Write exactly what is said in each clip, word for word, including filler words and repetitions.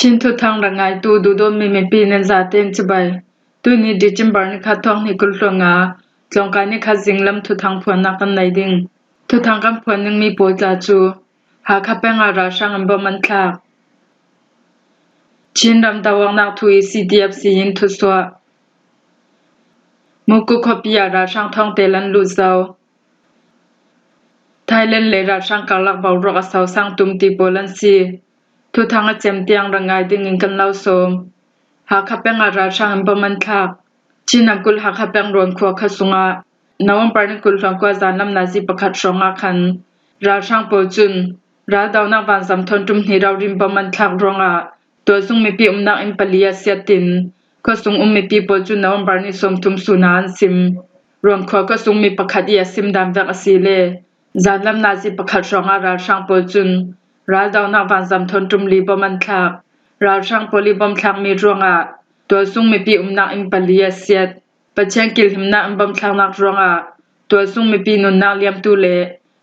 Chin thuthang rak ngaitu duhdawtmi mipi nan zaten cibai. Tuni December ni khat thawng hnih kul hluan nga, tlawngkai ni khat zinglam thuthang phuannak kan nei ding. Thuthang kan phuan dingmi pawl tla cu Hakha peng ah ralhrang in bom an thlak. Chin ram do awknak thu i C D F C in thusuah. Mukuk khuapi ah ralhrang thawngte lan lut zo. Thailand le ralhrang karlak boruak a sosang tum ti pawl an si. Thuthang a cem tiang rak ngai dingin kan lo sawm. Hakha peng ah ralhrang in bom an thlak. Chin namkul Hakha peng Ruan khua kha sungah November ni kul hluan kua zanlam nazi pakhat hrawngah khan ralhrang pawl cun raldonak vanzam thawn ṭum hnih ralrin bom an thlak ruangah tualsung mipi umnak inn pali a siat tin khuasung um mipi pawl cu November ni sawmthum sun ah an sim. Ruan khua khuasung mi pakhat i a sim dan vek a si le zanlam nazi pakhat hrawngah ralhrang pawl cun raldonak vanzam thawn ṭum li bom an thlak. Ralhrang pawl i bom thlakmi ruangah tualsung mipi umnak inn pali a siat. Pathian kilhimnak in bom thlaknak ruangah tualsung mipi nunnak liamtu le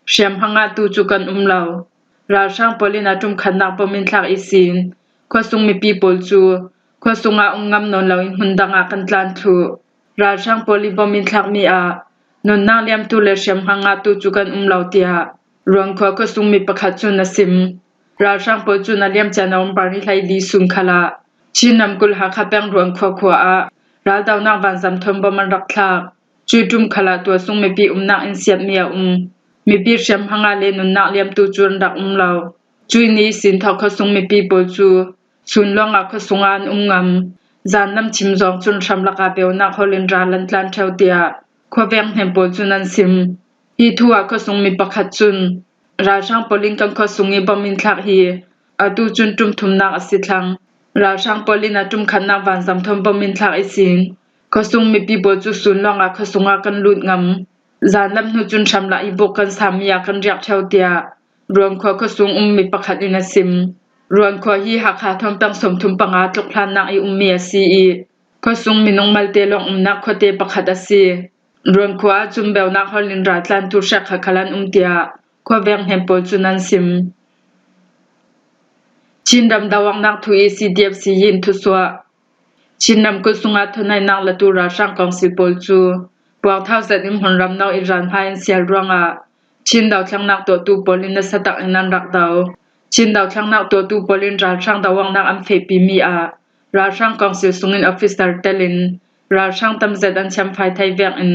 hriamhma ngahtu cu kan um lo. Ralhrang pawl in a ṭum khatnak bom in thlak ihsin khuasung mipi pawl cu khuasung ah um ngam nawn loin hmun dang ah kan tlan thluh. Ralhrang pawl i bom in thlakmi ah nunnak liamtu le hriamhma ngahtu cu kan um lo, tiah Ruan khua khuasung mi pakhat cun a sim. Ralhrang pawl cun a liamcia November ni hleili sun khal ah Chin namkul Hakha peng Ruan khua khua ah raldonak vanzam thawn bom an rak thlak. Cui ṭum khal ah tualsung mipi umnak inn siatmi a um. Mipi hriamhma ngah le nunnak liamtu cu an rak um lo. Cui ni ihsin thawk khuasung mipi pawl cu sun lawngah khuasung ah an um ngam. Zanlam chim zong cun hramlak ah peunak hawl in ral an tlan ṭheu, tiah khuaveng hnem pawl cun an sim. Hi thu ah khuasung mi pakhat cun ralhrang pawl in kan khuasung i bom in thlak hi atu cun ṭum thumnak a si thlang. Ralhrang pawl in a ṭum khatnak vanzam thawn bom in thlak ihsin khuasung mipi pawl cu sun lawngah khuasung ah kan lut ngam. Zanlam hnu cun hramlak i buk kan sami ah kan riak ṭheu, tiah Ruan khua khuasung um mi pakhat in a sim. Ruan khua hi Hakha thawn peng sawmthum panga tluk hlannak i ummi a si i khuasung minung malte lawng umnak khuate pakhat a si. Ruan khua ah cun beunak hawl in raltlantu hrekkhat khal an um, tiah khuaveng hnem pawl cun an sim. Chin ram do awknak thu i C D F C in thusuah. Chin ramkulh sungah thuneihnak latu ralhrang kawngsil pawl cu puakthau zet in hmunram no i ralhmai an sial ruangah Chin dothlennak tuahtu pawl in nasa takin an rak do. Chin dothlennak tuahtu pawl in ralhrang do awknak an fehpimi ah ralhrang kawngsil sungin officer telin ralhrang tamzet an thiamfai thei vekin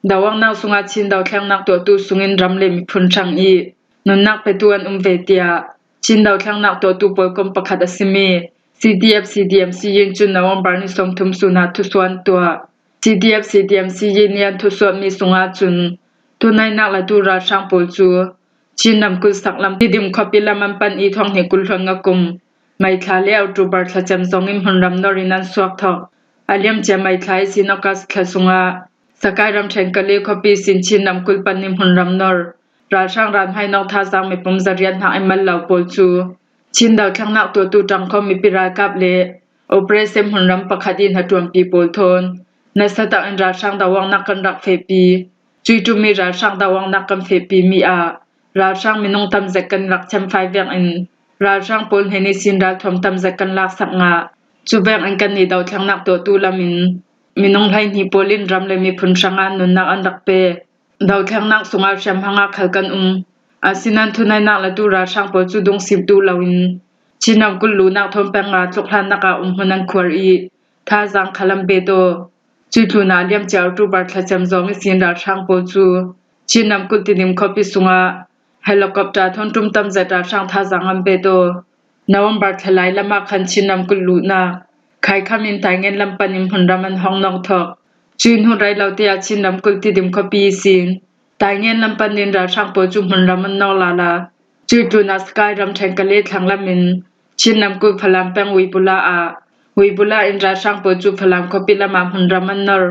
do awknak sungah Chin dothlennak tuahtu sungin ram le miphun hrang i nunnak petu an um ve, tiah Chin dothlennak tuahtu pawl kom pakhat a simi C D F C D M C in cun November ni sawmthum sun ah thusuah an tuah. C D F C D M C in an thusuahmi sungah cun thuneihnak latu ralhrang pawl cu Chin ramkulh saklam Tidim khuapi lam an pan i thawng hnih kul hluan nga kum May thla le October thla cem zong in hmunram nor in an suak thawk. A liamcia May thla ihsin August thla sungah Sakai ramṭhen Kale khuapi sin Chin ramkulh pan in hmunram nor ralhrang ralhmai nawk thazaang mipum zariat hnak in mal lo pawl cu Chin dothlennak tuahtu ṭangkawm mipi ralkap le operation hmunram pakhat i hnaṭuanpi pawl thawn nasa takin ralhrang do awknak kan rak fehpi. Cui ṭummi ralhrang do awknak kan fehpimi ah ralhrang minung tamzet kan rak thiamfai vekin ralhrang pawl hnen ihsin ralthuam tamzet kan laksak ngah. Cu vekin kannih dothlennak tuahtu lam in minung hleihnih pawl in ram le miphun hrangah nunnak an rak pe. Dothlennak sungah hriamhma ngah khal kan um. Asinain thuneihnak latu ralhrang pawl cu dungsim duh loin Chin ramkulh luhnak thawn peng nga tluk hlannak ah umhmun an khuar i thazaang khal an bet aw. Cui tlun ah liamcia October thla cem zong ihsin ralhrang pawl cu Chin ramkulh Tidim khuapi sungah helicopter thawn ṭum tamzet ralhrang thazaang an bet aw. November thla lai lam ah khan Chin ramkulh luhnak Khaikham in Taingen lam pan in hmunram an hong nawk thawk. Cui hnu rei lo te ah Chin ramkulh Tidim khuapi ihsin Taingen lam pan in ralhrang pawl cu hmunram an nawk lala. Cui tlun ah Sakai ramṭhen Kale thlang lam in Chin ramkulh Falam peng Uibula ah Uibula in ralhrang pawl cu Falam khuapi lam ah hmunram an nor.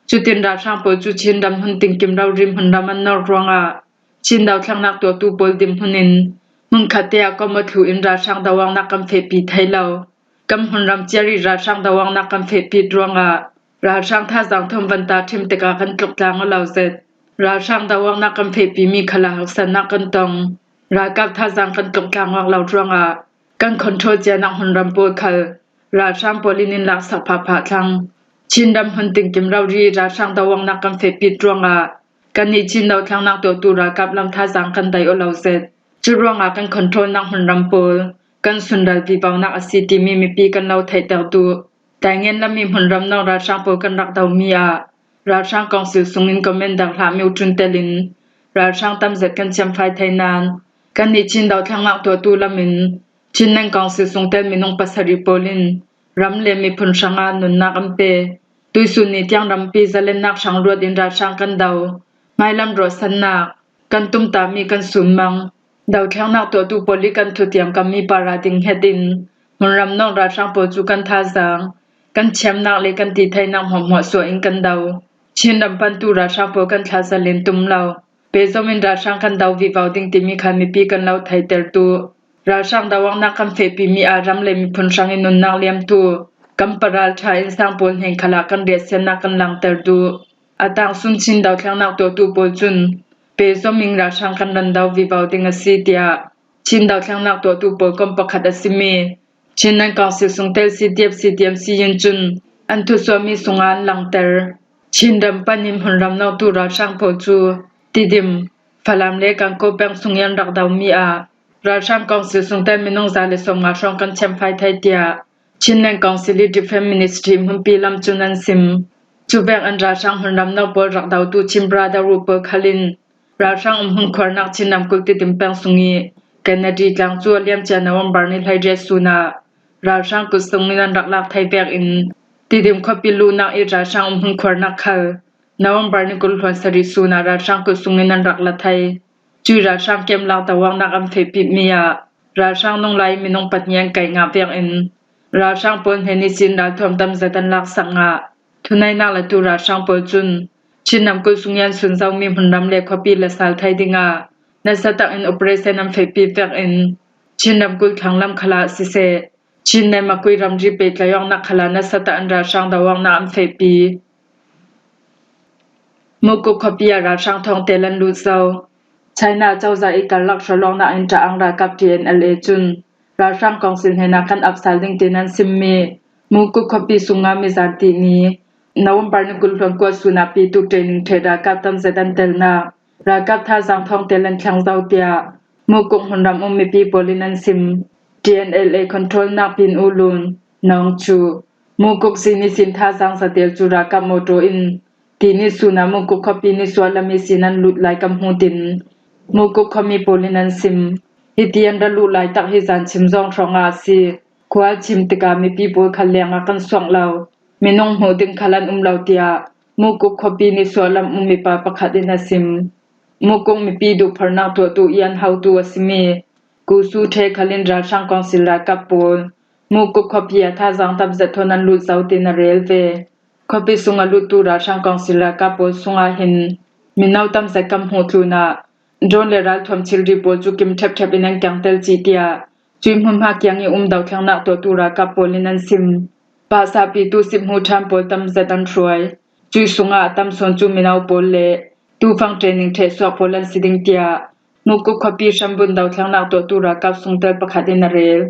Cutin ralhrang pawl cu Chin ram hmun tinkim rori hmunram an nor ruangah Chin dothlennak tuahtu pawl dinhmun in hmunkhat te ah kom aw thluh in ralhrang do awknak kan fehpi thei lo. Kan hmunram ciar i ralhrang do awknak kan fehpi ruangah ralhrang thazaang thawn vanta ṭhim tikah kan tluk tlang aw lo zet. Ralhrang do awknak kan fehpimi khal ah haksatnak kan tong. Ralkap thazaang kan tluk tlang awk lo ruangah Kan control cianak hmunram pawl khal ralhrang pawl in in laksak phahphah thlang. Chin ram hmun tingkim rori ralhrang doawknak kan fehpih ruangah kannih Chin dothlennak tuahtu ralkap lam thazaang kan daih aw lo zet. Curuangah kan controlnak hmunram pawl kan sunral vivonak a si timi mipi kan lo theihter duh. Taingen lam i hmunram nong ralhrang pawl kan rak domi ah ralhrang kawngsil sungin commander hlah mi uṭun telin ralhrang tamzet kan thiamfai thei nain kannih Chin dothlennak tuahtu lamin Chin Nan kawngsil sung tel minung pasarih pawl in ram le miphun hrangah nunnak an pe. Tuisun ni tiang rampi zalennak hrang ruat in ralhrang kan do. Hmailam rawhsannak, kan tumtahmi kan summang, dothlennak tuahtu pawl i kan thutiam kammi para ding hetin hmunram nong ralhrang pawl cu kan thazaang, kan thiamnak le kan titheinak hmuahhmuah suah in kan do. Chin ram pantu ralhrang pawl kan thlah zalen tum lo. Pehzom in ralhrang kan do vivo ding timi kha mipi kan lo theihter duh. Ralhrang doawknak kan fehpihmi ah ram le miphun hrang i nunnak liamtu kan paralṭha innsang pawl hnen khalah kan riahsiatnak kan langter duh. A tangsun Chin dothlennak tuahtu pawl cun pehzom in ralhrang kan ran do vivo ding a si, tiah Chin dothlennak tuahtu pawl kong pakhat a simi Chin Nan kawngsil sung tel C T F C T M C in cun an thusuahmi sungah an langter. Chin ram panin hmunram nongtu ralhrang pawl cu Tidim, Falam le Kangkaw peng sung i an rak domi ah ralhrang kawngsil sung tel minung za le sawmnga hrawng kan thiamfai thei, tiah Chin Nan kawngsil i Defense Ministry hmunpi lam cun an sim. Cuvek in ralhrang hmunram nong pawl rak dotu Chin Brotherhood pawl khal in ralhrang um hmunkhuarnak Chin ramkulh Tidim peng sung i Kennedy tlang cu a liamcia November ni hleiriat sun ah ralhrang kut sungin an rak lak thei vekin Tidim khuapi luhnak i ralhrang um hmunkhuarnak khal November ni kul hluan sarih sun ah ralhrang kut sungin an rak la thei. Cui ralhrang kem lak doawknak an fehpihmi ah ralhrang nunglai minung pahnih an kaih ngah vekin ralhrang pawl hnen ihsin ralthuam tamzet an laksak ngah. Thuneihnak latu ralhrang pawl cun Chin ramkulh sung i an sun zomi hmunram le khuapi la sal thei dingah nasa takin operation an fehpi vekin Chin ramkulh thlanglam khalah siseh, Chin le Makui ramri pehtlaih awknak khalah nasa takin ralhrang doawknak an fehpi. Mukuk khuapi ah ralhrang thawngte lan lut zo. China cozah i karlak hrawlawknak in ṭaang ralkap T N L A cun ralhrang kawngsil hnenah kan ap sal ding tiin an simmi Mukuk khuapi sungah mizan tihni November ni kul hluan kua sun ah pitu training ṭheh ralkap tamzet an telnak ralkap thazaang thawngte lan thleng zo, tiah Mukuk hmunram um mipi pawl in an sim. T N L A controlnak Pin U Lun, Nawng Cu, Mukuk zini sin thazaang zatel cu ralkap mawṭaw in tihni sun ah Mukuk khuapi nisuah lam ihsin an lut lai kan hmuh tin Mukuk khuami pawl in an sim. Hiti an ra luh laitak hi zan chim zawng hrawngah a si. Khua a chim tikah mipi pawl khal lengah kan suak lo. Minung hmuh ding khal an um lo, tiah Mukuk khuapi nisuah lam um mipa pakhat in a sim. Mukuk mipi duhpharnak tuahtu i an hotu a simi Kusu ṭhe khal in ralhrang kawngsil ralkap pawl Mukuk khuapi ah thazaang tamzet thawn an lut zo tiin a rel ve. Khuapi sung a luttu ralhrang kawngsil ralkap pawl sungah hin mino tamzet kan hmuh tlunah drone le ralthuam thilri pawl cu kim ṭhepṭhep in an kengtel cih, tiah cui hmunhma kiang i um dothlennak tuahtu ralkap pawl in an sim. Pahsahpitu sip hmuh ṭhan pawl tamzet an hruai. Cui sungah a tam sawn cu mino pawl le tufang training ṭheh suak pawl an si ding, tiah Mukuk khuapi hrambun dothlennak tuahtu ralkap sungtel pakhat in a rel.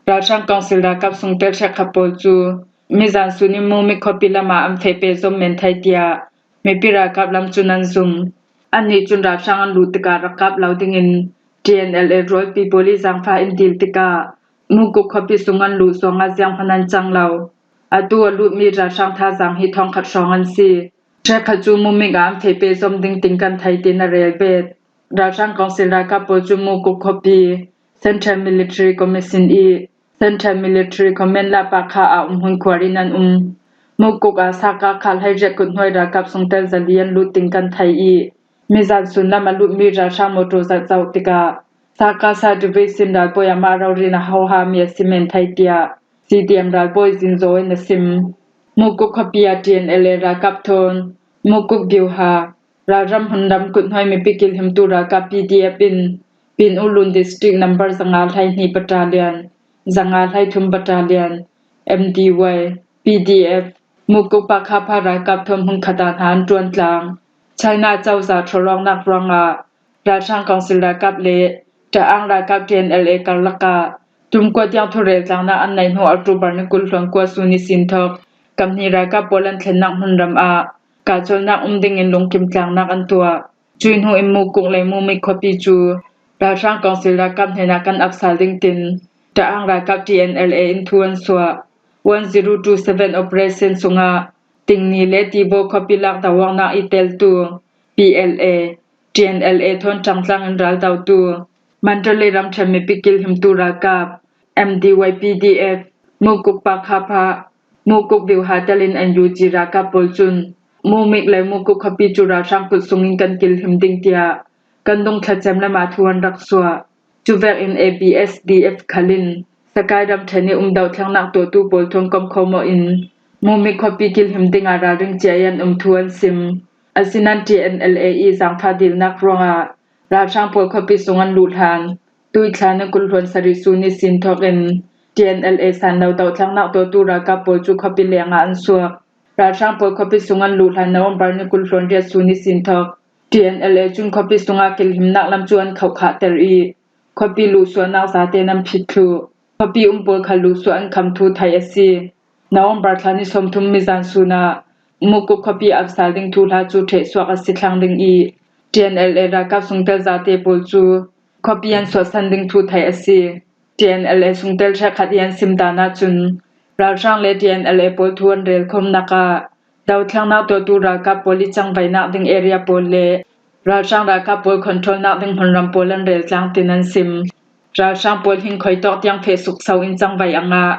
Ralhrang kawngsil ralkap sungtel hrekkhat pawl cu mizan sun in Mumik khuapi lamah an feh pehzom men thei, tiah mipi ralkap lam cun an zum. Annih cun ralhrang an luh tikah rak kap lo dingin T N L A rualpi pawl i zangfah in dil tikah Mukuk khuapi sung an luh zongah zianghman an cang lo. Atu a lutmi ralhrang thazaang hi thawngkhat hrawng an si. Hrekkhat cu Mumik ah an feh pehzom ding tiin kan thei tiin a rel ve. Ralhrang kawngsil ralkap pawl cu Mukuk khuapi Central Military Commission i Central Military Command Lapakha ah um hmunkhuar in an um. Mukuk ah Saka kha hleiriat kut hnuai ralkap sungtel zali an lut tiin kan thei i mizan sun lam a lutmi ralhrang mawṭaw zat zoh tikah Saka Sa Division ralbawi amah rori in a hohami a si men thei, tiah C T M ralbawi Zin Zaw in a sim. Mukuk khuapi ah T N L A ralkap thawn Mukuk Biuha, ralram hmunram kut hnuai mipi kilhimtu ralkap P D F in Pin U Lun District number zanga hleihnih battalion, zanga hleithum battalion, M D Y, P D F, Mukuk Pakha pha ralkap thawn hmunkhat ah hna an ṭuan tlang. China cozah hrawlawknak ruangah ralhrang kawngsil ralkap le ṭaang ralkap T N L A karlak ah Tumkua tiang thurel tlangnak an neih hnu October ni kul hluan kua sun ihsin thawk kamhni ralkap pawl an thlennak hmunram ah kahcawlnak um dingin lungkim tlangnak an tuah. Cuih hnu in Mukuk le Mumik khuapi cu ralhrang kawngsil ralkap hnenah kan ap sal ding tin Taang ralkap T N L A in thu an suah. One zero two seven operation sungah Tingni le Tibaw khuapi lak doawknak i teltu P L A, T N L A thawn ṭangtlang in raldotu Mandalay ramṭhen mipi kilhimtu ralkap M D Y P D F, Mukuk Pakha Pha, Mukuk Biuha telin N U G ralkap pawl cun Mumik le Mukuk khuapi cu ralhrang kut sungin kan kilhim ding tiah kan dungthlacem lam ah thu an rak suah. Cuvekin A B S D F khal in Sakai ramṭhen i um dohthlengnak tuahtu pawl thawn komkhawm in Mumik khuapi kilhim dingah ralring cia i an um thu an sim. Asinan T N L A i zaangfah dilnak ruangah ralhrang pawl khuapi sung an luh hlan. Tuih thla ni kul hluan sarih sun ihsin thawk in T N L A san lo dohthlengnak tuahtu ralkap pawl cu khuapi lengah an suak. Ralhrang pawl khuapi sung an luh hlan November ni kul hluan riat sun ihsin thawk T N L A cun khuapi sungah kilhimnak lam cu an khohkhahter i khuapi luhsuahnak zate an phit thluh. Khuapi um pawl khal luhsuah an kham thu theih a si. November thla ni sawmthum mizan sun ah Mukuk khuapi ap sal ding thuhla cu ṭhehsuak a si thlang ding i T N L A ralkap sungtel zate pawl cu khuapi an suahsan ding thu theih a si. T N L A sungtel hrekkhat i an sim dan ahcun ralhrang le T N L A pawl thu an rel khawmnak ah dothlennak tuahtu ralkap pawl i cangvainak ding area pawl le ralhrang ralkap pawl controlnak ding hmunram pawl an rel tlang tin an sim. Ralhrang pawl hin khuitawk tiang feh sukso in cangvai a ngah.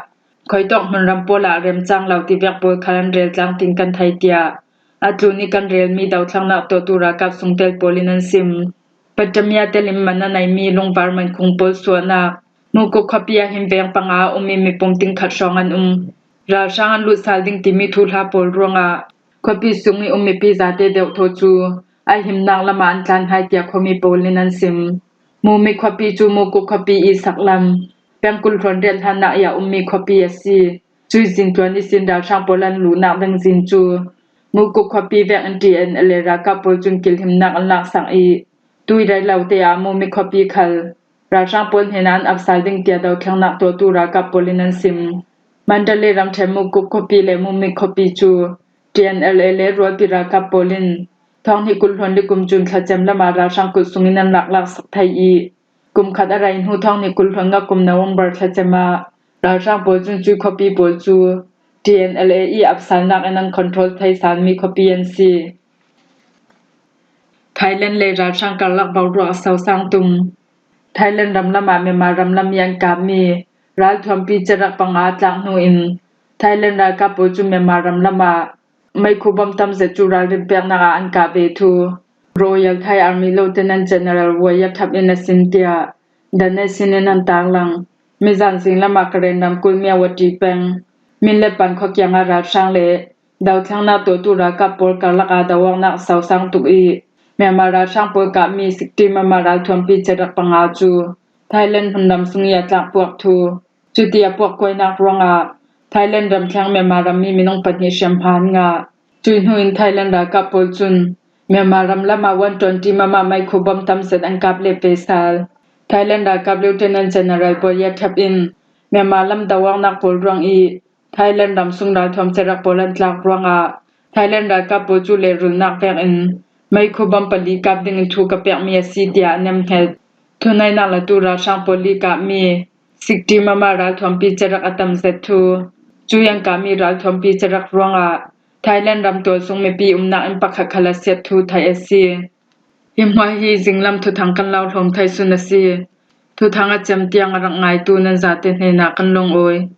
Khuitawk hmunram pawl ah remcang lo tivek pawl khal an rel tlang tin kan thei tiah a tlun i kan relmi dothlennak tuahtu ralkap sungtel pawl in an sim. Patamia telin man a neimi lungvar mankhung pawl suahnak Mukuk khuapi ah hin veng panga a ummi mipum tingkhat hrawng an um. Ralhrang an lutsal ding timi thuhla pawl ruangah khuapi sung i um mipi zate deuhthaw cu a himnak lamah an tlan hai tiah khuami pawl in an sim. Mumik khuapi cu Mukuk khuapi i saklam peng kul hluan riat hlannak i a ummi khuapi a si. Cuih zin tuan ihsin ralhrang pawl an luhnak ding zin cu Mukuk khuapi vekin T N L A ralkap pawl cun kilhimnak an laksak i tui rei lo te ah Mumik khuapi khal ralhrang pawl hnenah an ap sal ding tiah dothlennak tuahtu ralkap pawl in an sim. Mandalay ramṭhen Mukuk khuapi le Mumik khuapi cu T N L A le rualpi ralkap pawl in thawng hnih kul hluan li kum June thlacem lamah ralhrang kut sungin an laklak sak thei i kum khat a rei hnu thawng hnih kul hluan nga kum November thlacem ah ralhrang pawl cun cuih khuapi pawl cu T N L A i ap salnak in an control thei salmi khuapi an si. Thailand le ralhrang karlak boruak a sosang tum. Thailand ram lamah Myanmar ram lam i an kapmi ralthuampi cerak panga a tlak hnu in Thailand ralkap pawl cu Myanmar ram lamah meikhu bom tam zet cu ralrin peknak ah an kah ve thu Royal Thai Army Lieutenant General Wayya Thap in a sin tiah The Nation in an tarlang. Mizan zing lamah Karen ramkulh Myawaddy peng Minlepan khua kiangah ralhrang le dothlennak tuahtu ralkap pawl karlak ah doawknak sosang tuk i Myanmar ralhrang pawl kapmi sikti mama ralthuampi cerak panga cu Thailand hmunram sung i a tlak puak thu. Cuti a puak kuainak ruangah Thailand ram thleng Myanmar rammi minung pahnih hriamhma an ngah. Cuih hnu in Thailand ralkap pawl cun Myanmar ram lamah one twenty mama meikhu bom tam zet an kap leh ve sal. Thailand ralkap Lieutenant General Wayya Thap in Myanmar lam doawknak pawl ruang i Thailand ram sung ralthuam cerak pawl an tlak ruangah Thailand ralkap pawl cu lehrulnak vekin meikhu bom pali kap dingin thu ka pekmi a si tiah a nemhnget. Thuneihnak latu ralhrang pawl i kapmi sikti mama ralthuampi cerak a tam zet thu. Cuih an kapmi ralthuampi cerak ruangah Thailand ram tual sung mipi umnak inn pakhat khal a siat thu theih a si. Hi hmuah hi zinglam thuthang kan lo hlawm thei sun a si. Thuthang a cem tiang a rak ngaitu nan zate hnenah kan lungawi.